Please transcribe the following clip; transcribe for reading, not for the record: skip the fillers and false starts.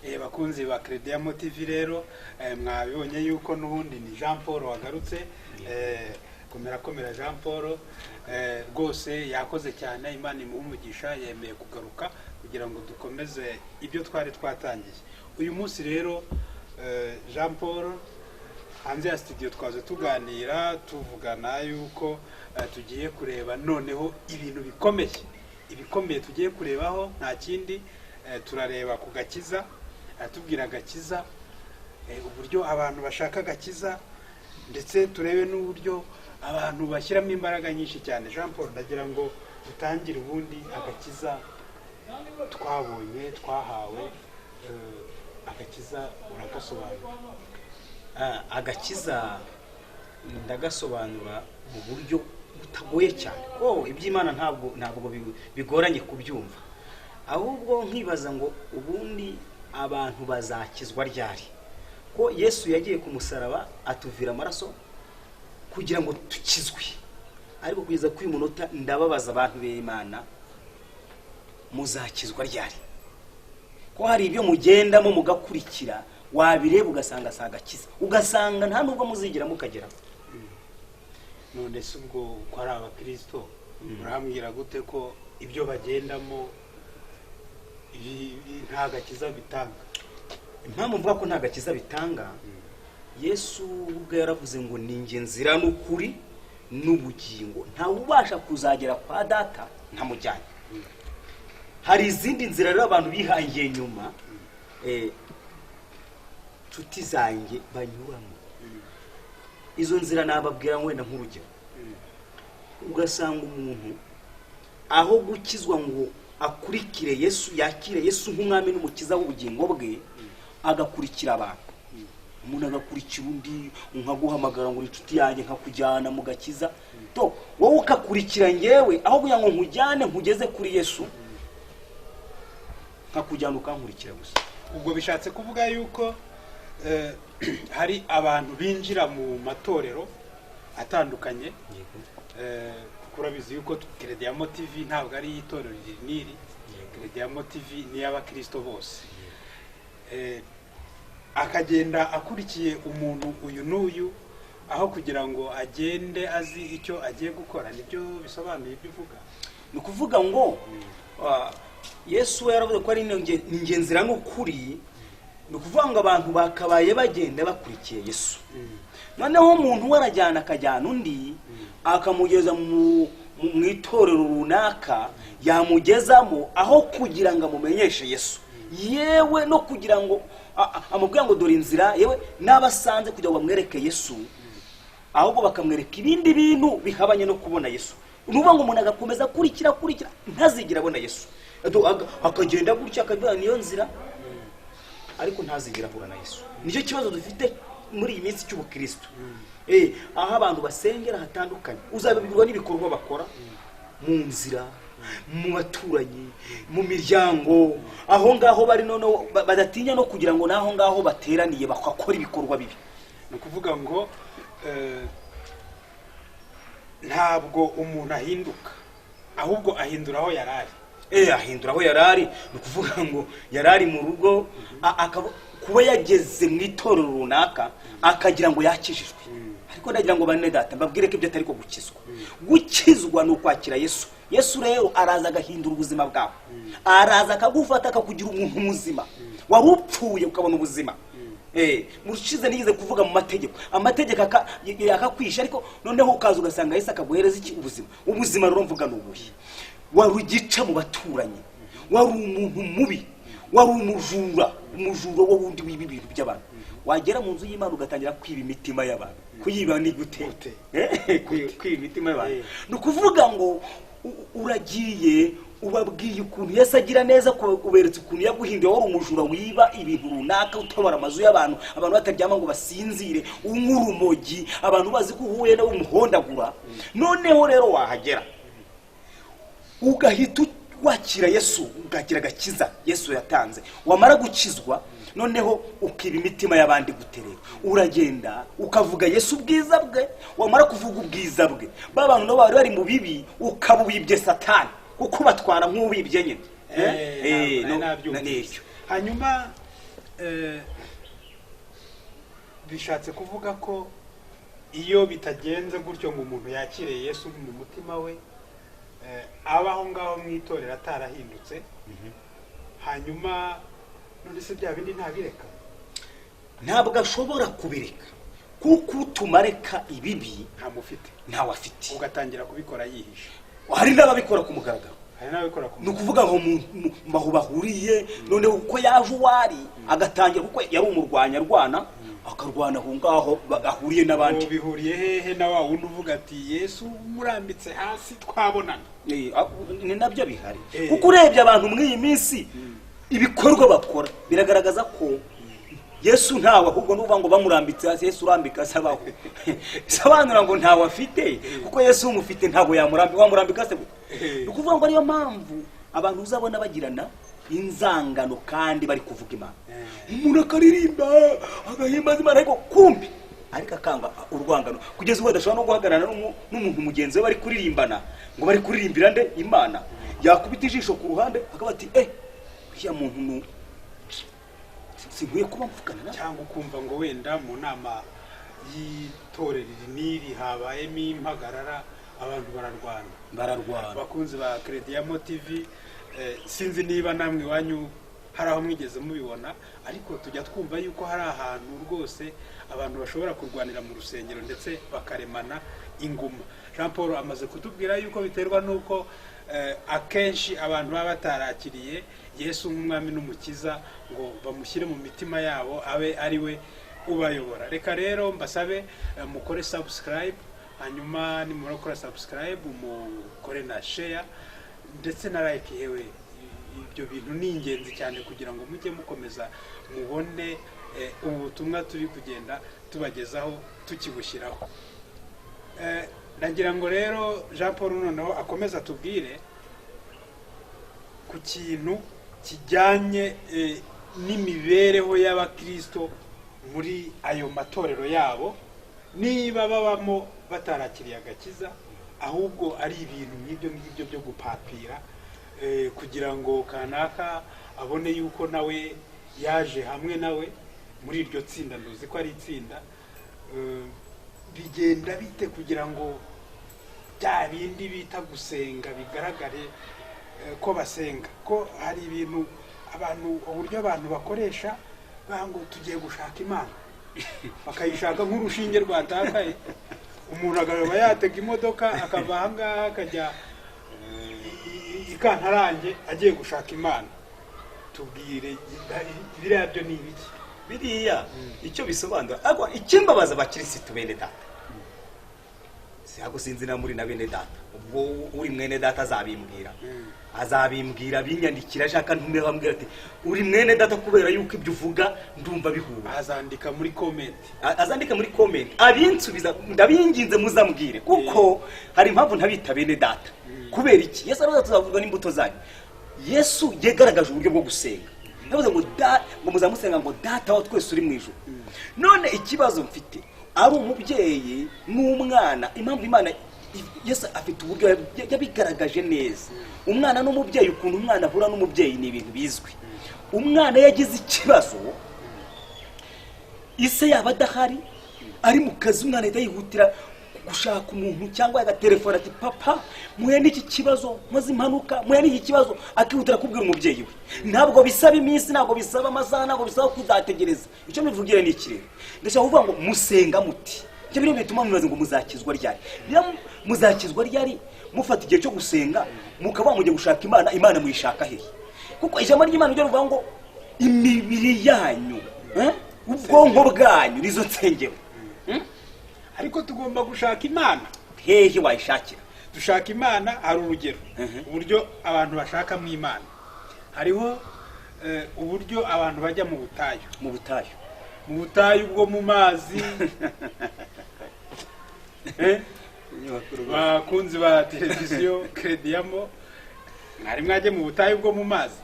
Bakunzi ba Crediamo TV rero, mwabibonye yuko n'ubundi ni Jean Paul wagarutse. Komera komera Jean Paul. Rwose yakoze cyane, Imana imuhe umugisha, yemeye kugaruka kugira ngo dukomeze ibyo twari twatangiye. Uyu munsi rero, Jean Paul, hanze ya studio twaze tuganira, tuvugana yuko tugiye kureba noneho ibintu bikomeye. Ibikomeye tugiye kurebaho nta kindi, turareba ku gakiza, aratubwira agakiza, uburyo abantu bashaka agakiza, ndetse turebe n'uburyo abantu bashyiramo imbaraga nyinshi cyane. Jean Paul, ndagira ngo dutangire. Ubundi agakiza twabonye, twahawe, agakiza uragasobanura? Agakiza ndagasobanura mu buryo butagoye cyane, ko iby'Imana ntabwo bigoranye kubyumva. Ahubwo nkibaza ngo ubundi abantu bazakizwa ryari, ko Yesu yagiye ku musaraba atuvira amaraso kugira ngo dukizwe? Ariko kugeza kuri uyu munota ndababaza abantu b'Imana: muzakizwa ryari, ko hari ibyo mugendamo mugakurikira, wabireba ugasanga si agakiza, ugasanga nta nubwo muzigera mukagera? None se ubwo ko ari abakirisito, urambwira gute ko ibyo bagendamo nta gakiza bitanga? Impamvu mvuga ko nta gakiza bitanga, Yesu ubwe yaravuze ngo: "Ni njye nzira n'ukuri n'ubugingo, ntawe ubasha kuzagera kwa Data ntamujyanye." Hari izindi nzira rero abantu bihangiye nyuma, nshuti zanjye, banyuramo. Izo nzira nababwira wenda nk'urugero: ugasanga umuntu aho gukizwa ngo akurikire Yesu, yakire Yesu nk'umwami n'umukiza w'ubugingo bwe, agakurikira abantu. Umuntu agakurikira undi, nkaguhamagara ngo uri inshuti yanjye, nkakujyana mu gakiza, to wowe ukakurikira ngewe aho kugira ngo nkujyane nkugeze kuri Yesu, nkakujyana ukankurikira gusa. Ubwo bishatse kuvuga yuko hari abantu binjira mu matorero atandukanye, kuko urabizi yuko Crediamo TV ntabwo ari itorero iri n'iri. Crediamo TV ni iy'abakirisito bose. Akagenda akurikiye umuntu uyu n'uyu aho kugira ngo agende azi icyo agiye gukora. Nibyo bisobanuye ibyo uvuga? Ni ukuvuga ngo Yesu we yaravuze ko ari ni njye nzira n'ukuri. Ni ukuvuga ngo abantu bakabaye bagenda bakurikiye Yesu. Noneho umuntu we arajyana, akajyana undi, akamugeza mu itorero runaka. Yamugezamo, aho kugira ngo amumenyeshe Yesu, yewe no kugira ngo amubwire ngo dore inzira, yewe n'abasanze kugira ngo bamwereke Yesu, ahubwo bakamwereka ibindi bintu bihabanye no kubona Yesu. Ni ukuvuga ngo umuntu agakomeza akurikira, akurikira, ntazigera abona Yesu. Akagenda gutya, akavuga niyo nzira, ariko ntazigera ahura na Yesu. Nicyo kibazo dufite muri iyi minsi cy'ubukristo. Aho abantu basengera hatandukanye, uzabibwirwa n'ibikorwa bakora mu nzira, mu baturanyi, mu miryango, aho ngaho bari. Noneho badatinya no kugira ngo n'aho ngaho bateraniye bakakora ibikorwa bibi. Ni ukuvuga ngo ntabwo umuntu ahinduka, ahubwo ahindura aho yari ari. Ahindura aho yari ari. Ni ukuvuga ngo yari ari mu rugo, kuba yageze mu itorero runaka akagira ngo yakijijwe. Ariko ndagira ngo bane data mbabwire ko ibyo atari ko gukizwa. Gukizwa ni ukwakira Yesu. Yesu rero araza agahindura ubuzima bwawe, araza akagufata akakugira umuntu muzima. Wari upfuye ukabona ubuzima. Murushize nigeze kuvuga mu mategeko, amategeko akakwisha, ariko noneho ukaza ugasanga Yesu akaguhereza iki? Ubuzima. Ubuzima rero mvuga ni ubuhe? Wari ugica mu baturanyi, wari umuntu mubi, wari umujura, umujura wo wundi wiba ibintu by'abantu. Wagera mu nzu y'Imana ugatangira kwiba imitima y'abantu. Kuyiba ni gute? Gute? Kwiba imitima y'abantu ni ukuvuga ngo uragiye, ubabwiye ukuntu Yesu agira neza, uberetse ukuntu yaguhinduye. Wari umujura wiba ibintu runaka, utobora amazu y'abantu, abantu bataryama ngo basinzire, unywa urumogi, abantu bazi ko uhuye nawe umuhondagura. Noneho rero wahagera ugahita wakira Yesu, ugagira agakiza Yesu yatanze. Wamara gukizwa, noneho ukiba imitima y'abandi. Gute rero? Uragenda ukavuga Yesu, ubwiza bwe. Wamara kuvuga ubwiza bwe, ba bantu nabo bari bari mu bibi, ukaba ubibye Satani, kuko batwara nk'uwibye nyine. Ntabwo No, nabyumvise. N'icyo. Hanyuma Bishatse kuvuga ko iyo bitagenze gutyo ngo umuntu yakire Yesu mu mutima we, aba aho ngaho mu itorero atarahindutse, hanyuma none se bya bindi ntabireka? Ntabwo ashobora kubireka, kuko utuma areka ibibi ntamufite, ntawe afite. Ugatangira kubikora yihishe. Hari n'ababikora ku mugaragaro. Hari n'ababikora ku Ni ukuvuga ngo aho bahuriye, noneho uko yaje uwo ari agatangira, kuko yari umurwanyi arwana, akarwana aho ngaho ahuriye n'abandi. Ubu bihuriye hehe na wa wundi uvuga ati Yesu murambitse hasi twabonana? Ni nabyo bihari, kuko urebye abantu muri iyi minsi ibikorwa bakora biragaragaza ko Yesu ntawe, ahubwo n'uvuga ngo bamurambitse hasi, Yesu urambika se abaho, bisobanura ngo ntawe afite, kuko Yesu umufite ntabwo yamurambika, wamurambika se gute? Ni ukuvuga ngo ariyo mpamvu abantu uzabona bagirana inzangano kandi bari kuvuga Imana. Umuntu akaririmba agahimbaza Imana, ariko kumbi ariko akanga urwangano, kugeza ubwo adashobora no guhagarara n'umuntu mugenzi we bari kuririmbana, ngo bari kuririmbira nde? Imana. Yakubita ijisho ku ruhande akaba ati uriya muntu sinkwiye kuba mvugana nawe. Cyangwa ukumva ngo wenda mu nama y'itorero iri n'iri habayemo impagarara, abantu bararwana. Bararwana. Abakunzi ba Crediyamo TV, sinzi niba namwe iwanyu hari aho mwigeze mubibona, ariko tujya twumva yuko hari ahantu rwose abantu bashobora kurwanira mu rusengero ndetse bakaremana inguma. Jean Paul amaze kutubwira yuko biterwa n'uko akenshi abantu baba batarakiriye Yesu nk'umwami n'umukiza ngo bamushyire mu mitima yabo abe ari we ubayobora. Reka rero mbasabe mukore subscribe, hanyuma nimumara gukora subscribe mukore na share ndetse na like. Yewe, ibyo bintu ni ingenzi cyane kugira ngo mujye mukomeza mubone ubu butumwa turi kugenda tubagezaho tukibushyiraho. Nagira ngo rero Jean Paul noneho akomeze atubwire ku kintu kijyanye n'imibereho y'abakristo muri ayo matorero yabo, niba babamo batarakiriye agakiza, ahubwo ari ibintu nk'ibyo ngibyo byo gupapira, kugira ngo kanaka abone yuko nawe yaje hamwe nawe muri iryo tsinda. Nduzi ko ari itsinda. Bigenda bite kugira ngo bya bindi bita gusenga bigaragare ko basenga? Ko hari ibintu abantu, uburyo abantu bakoresha ngo tugiye gushaka Imana, bakayishaka nk'urushinge rwatakaye, umuntu akaba yatega imodoka akava aha ngaha akajya ikantarange agiye gushaka Imana. Tubwire, biriya byo ni ibiki? Biriya icyo bisobanura, ariko ikimbabaza abakirisitu bene data, sihago sinzi na muri na bene data, ubwo uri mwene data azabimbwira, azabimbwira binyandikira, ashaka ntume bambwira ati uri mwene data kubera yuko ibyo uvuga ndumva bihura. Azandika muri comment. Azandika muri comment abinsubiza, ndabinginze muzambwire, kuko hari impamvu ntabita bene data. Kubera iki? Yesu aravuga tuzavuga n'imbuto zanyu. Yesu yagaragaje uburyo bwo gusenga, yavuze ngo ngo muzamusenga ngo data wa twese uri mu ijuru. None ikibazo mfite ari umubyeyi n'umwana, impamvu Imana Yesu afite uburyo yabigaragaje neza. Umwana n'umubyeyi, ukuntu umwana ahura n'umubyeyi ni ibintu bizwi. Umwana yagize ikibazo, ise yaba adahari ari mu kazi, umwana ahita yihutira gushaka umuntu cyangwa agatelefona ati papa muhe n'iki kibazo, nkoze impanuka, muhe n'iki kibazo, akihutira kubwira umubyeyi we. Ntabwo bisaba iminsi, ntabwo bisaba amasaha, ntabwo bisaba kuzategereza. Icyo mbivugira ni iki rero? Ndashaka kuvuga ngo musenga muti. Ibyo bintu bituma mubaza ngo muzakizwa ryari? Muzakizwa ryari? Mufata igihe cyo gusenga, mukaba mugiye gushaka Imana, Imana muyishaka hehe? Kuko ijambo ry'Imana ryo rivuga ngo imibiri yanyu, ubwonko bwanyu nizo nsengero. Ariko tugomba gushaka Imana. Hehe wayishakira? Dushaka Imana, hari urugero uburyo abantu bashaka mu Imana. Hariho uburyo abantu bajya mu butayu. Mu butayu. Mu butayu bwo mu mazi. Bakunzi ba televiziyo Crediyamo, mwari mwajye mu butayu bwo mu mazi?